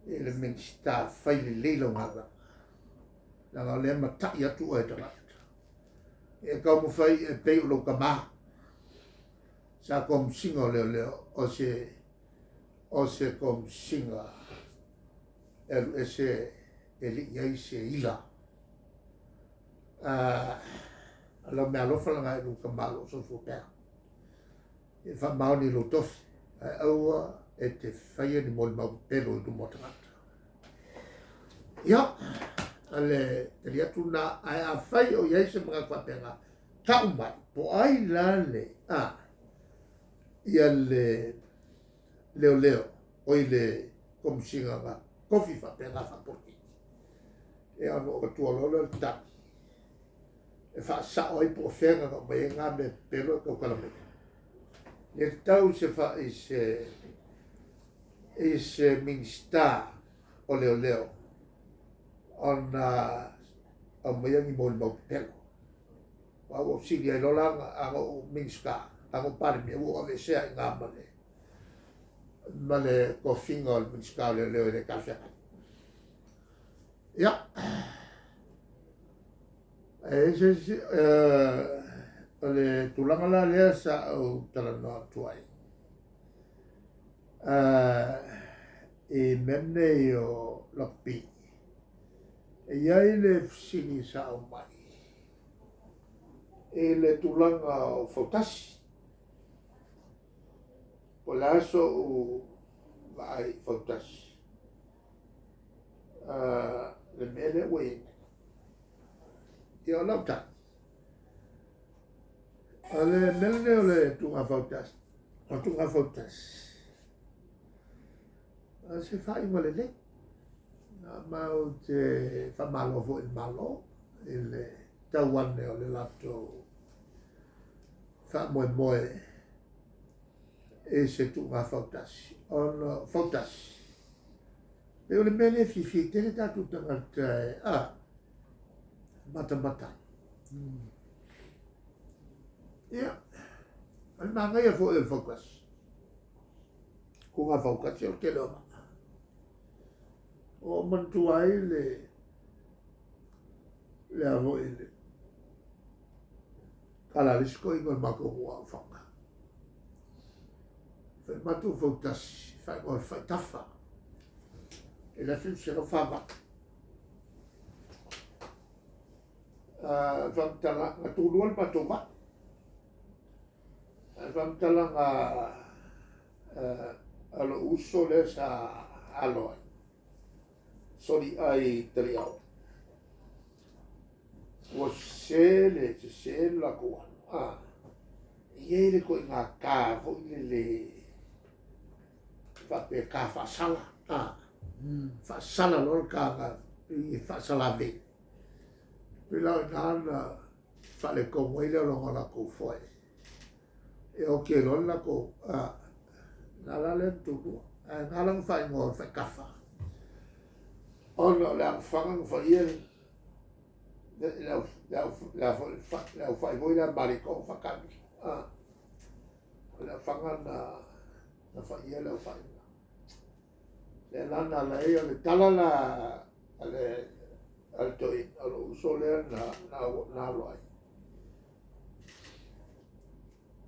I le Minisita, fai lelei lau galuega, leaga o lea e matai atu oe e tagata. E taumafai e pei o lou tama sa Komesina o Leoleo, o se Komesina e alu ese e le i ai se ila. O lau meaalofa lena i lou tama o lo o soifua pea. E faamaoni i lou tofi, ae aua e te faia ni molimau pepelo i luma o tagata. Ia, o le tali atu lena, ae afai o i ai se manatu faapena, tau mai, po o ai la le, a, ia le leoleo, oi le Komesina na tofi faapena faapolokiki. Ia ona ou avatua loa lea o le tali e faasao ai po o fea na aumai ai na mea pepelo e tautala mai ai. Le tatau se fa i se Minisita o Leoleo ona aumaia ni molimau pepelo. Aua ua ou fesili ai loa la ana ou Minisita, ana ou Palemia, ua ou aveesea ai i ina ma le tofiga o le Minisita o Leoleo e le talafeagai. Ia, e se isi, o le tulaga la lea sa ou talanoa atu ai i mea nei o rugby. E i ai le fesili sa aumai i le tulaga o fautasi. Po o le a so'u vaai i fautasi, le mea lea ua i ai nei. Ia, o lau tali, o le mea lenei o le tuuga fautasi, o le tuuga fautasi, o se faaiuga lelei. Ma ou te faamalo foi i le Malo i le tau ane o le latou faamoemoe i se tuuga fautasi, ona o fautasi, pei o le mea lea e fiafia ai tele tatou tagata e matamata ai. Ia, o le manaia foi o le fautasi, tuuga fautasi o le tele o vaa. O manatua ai le a foi le tala a le isi toeaina o le matou nuu a o Faga. Fai matou fautasi, faaigoa o le faitafa i le 1948. Faamatala na tulua le matou vaa. Faamatalaga a lou uso lea sa alo ai, soli ai taliau. Ua sese le sese le latou alu. E i ai le ituaiga ta foi lele faapea ta faasala. Faasala loa le ta na i faasalavei. Pei la o i ina na faaletonu ai le aloga o latou foe. E oti ai loa le latou, na la lea na tulua. Ae na ala ona faaigoa o le faitafa, ona o le alofaga na faia le aufai foi lea Malietoa faakamilo. O le afaga na faia le aufai lena. Lea la na ala ai o le tala la a le toeaina, o lou uso lea na alo ai.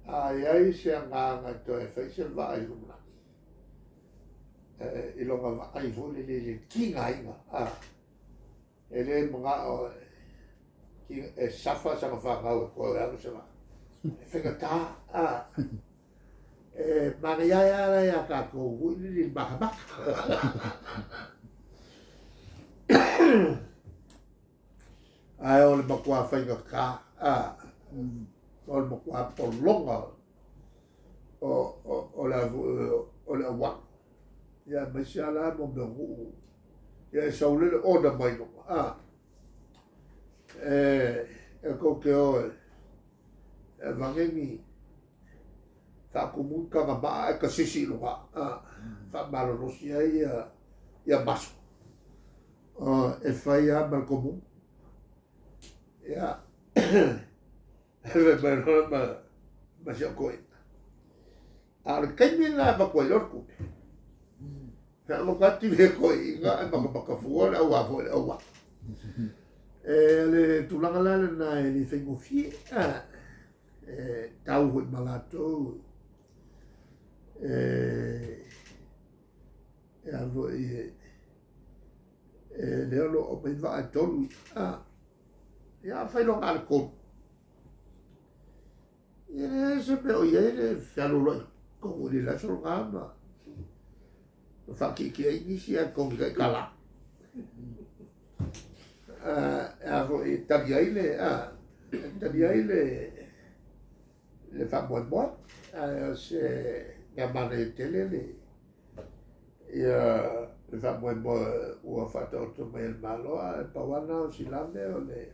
A i ai se agaga e toe fai se vaa i lumanai, i lona vaai foi lele i le tigaina, e le manao e safa sana fanau e toe alu se vaa. E faigata, e manaia ai lava la ia tatou foi lele i le matamata. Ae o le matua faigata, o le matua pologa o le auala. Ia aemaise lava la mo mea o nuu. Ia e sau lele order mai luga. E tou te o e avane ni faatumu ni tagamaa ae tasisi i luga. Faamalolosi ai ia maso. E fai lava ma le tomumu. Ia, e fai mai loa ma si au toeaina. A o le taimi lena e avatu ai loa le tupe. Fealofati le toeaiina ae makamaka fua le au a foi le au vaa. E o le tulaga la lena e le faigofie, e tau foi ma latou e e a foi e lea o lo o aumai vaa e tolu ia, afai loa na o le tolu, e leai se mea o i ai le fealualuai totonu i le aso lena ma faatietie ai nisi ae totogi taitala. E a foi e tali ai le e tali ai le faamoemoe, ae o se mea manaia tele le ia le faamoemoe ua faataoto mai e le Malo, ae pau lava lena o si lave o le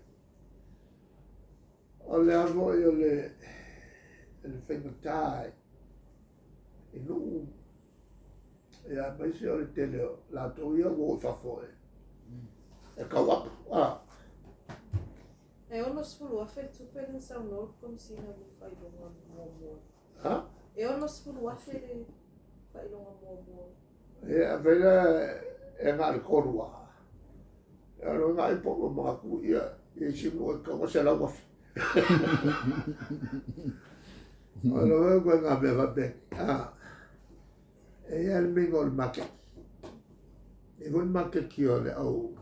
o le a foi o le faigata i nuu ia aemaise o le tele o latou ia ua o i fafo e tau apu. E 60,000 le tupe lea na saunoa le Komesina i le faailoga muamua. Ha? E 60,000 le faailoga muamua. Ia, afai la e na o le tolu lava. O lona ai po o manatu ia isi nuu e tatau ona 100,000. O lona ituaiga mea faapena. E i ai le mea o le maketi. E foi le maketi o le au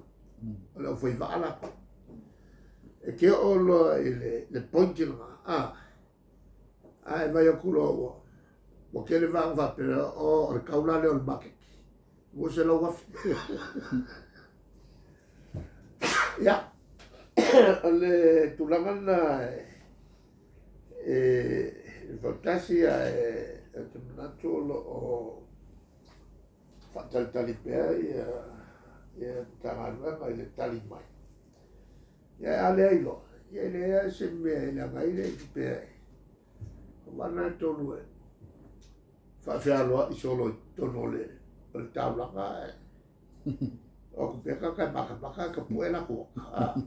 o le aufai vaa latou. E te oo loa i le point lena, ae vaai atu loa ua tele vaa na faapea, o le tau la lea o le maketi, 200,000. Ia, o le tulaga lena e fautasi ae ou te manatu o lo o faatalitali pea ia Matagaluega i le tali mai. Ia a leai loa, ia e leai lava se mea e leaga ai le pea. O vaa na e tolu e faafealoai solo i totonu o le taulaga ae o atu pea tagata e matamata ae tapue latou ata.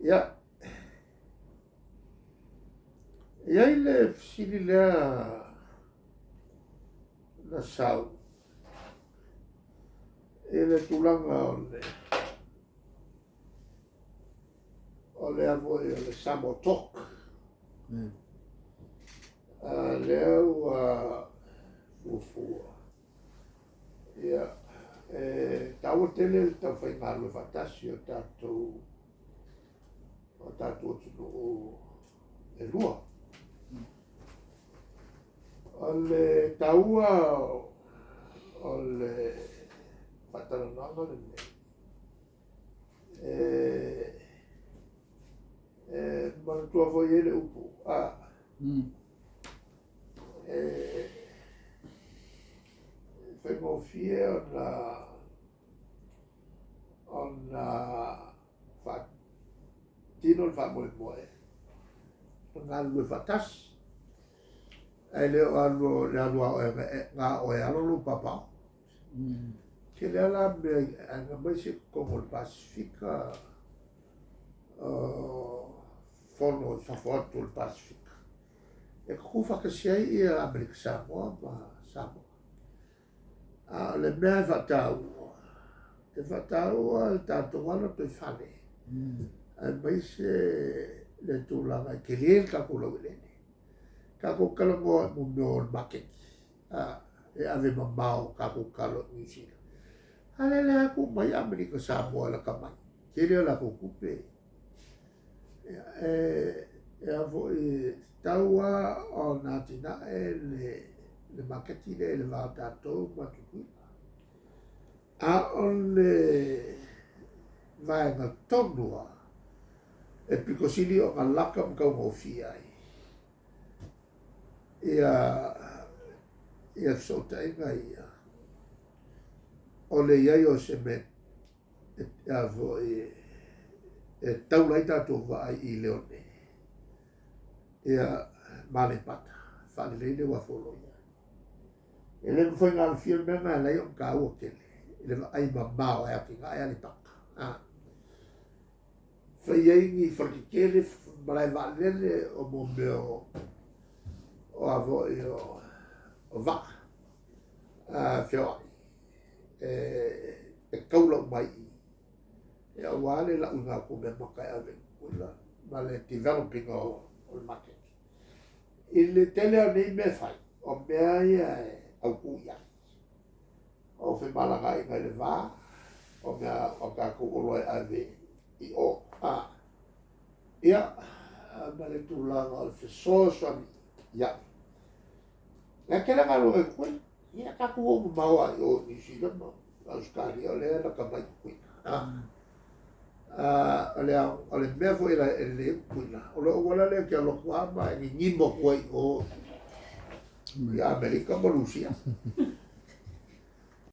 Ia, e i ai le fesili lea na sau i le tulaga o le a foi o le Samoa Talk. Lea ua fuafua. Ia, e taua tele le taufaigalue faatasi o tatou atunuu e lua. O le taua o le faatalanoaga lenei, e manatua foi ai le upu, e faigofie ona faatino le faamoemoe o galulue faatasi. Ae le o alu le alu a oe na o oe alo lou papao. Tele lava la mea aemaise i totonu o le Pasefika, fono i fafo atu o le Pasefika, e tutu faatasi ai ia Amerika Samoa ma Samoa. A o le mea e faataua, e faataua le tatou lava lotoifale, aemaise le tulaga e tele le tatou laueleele. Tatou talanoa i mea o le maketi, e ave mamao tatou talo i Niu Sila. A lea lea tuu mai Amerika Samoa e lata mai, tele o latou tupe. E a foi tatau lava ona atinae le maketi lea i le va o tatou ma Tutuila. A o le vaega tonu lava e pito sili ona lata ma taugofie ai ia fesootaiga ia, o le i ai o se mea a foi e taula ai tatou vaa i Leone, ia ma Aleipata, faalelei le uafu o lo o i ai. E le mafai ona alofia le mea lena e ala ai ona taua tele i le vaai mamao e atinae Aleipata. Fai ai ni faletetele, malae vaalele o mo mea o a foi o vaa. Feoai e taula uma ai i i, aua le lauina atu o meamata e ave i Tutuila ma le develop ina o le market. I le tele lava o nei mea e fai, o mea ia e autu i ai. O femalagaaiga i le va, o mea o tatou oloa e ave i o, ia, ma le tulaga o le fesoasoani i ai. E tele galuega i Tutuila. Ia tatou o mamao lava i o i Niu Sila ma Ausetalia o lea e lata mai Tutuila. O le mea foi e lelei ai Tutuila, o le auala lea e te alu atu lava ma e ninimo atu ai i o i Amerika ma Lusia.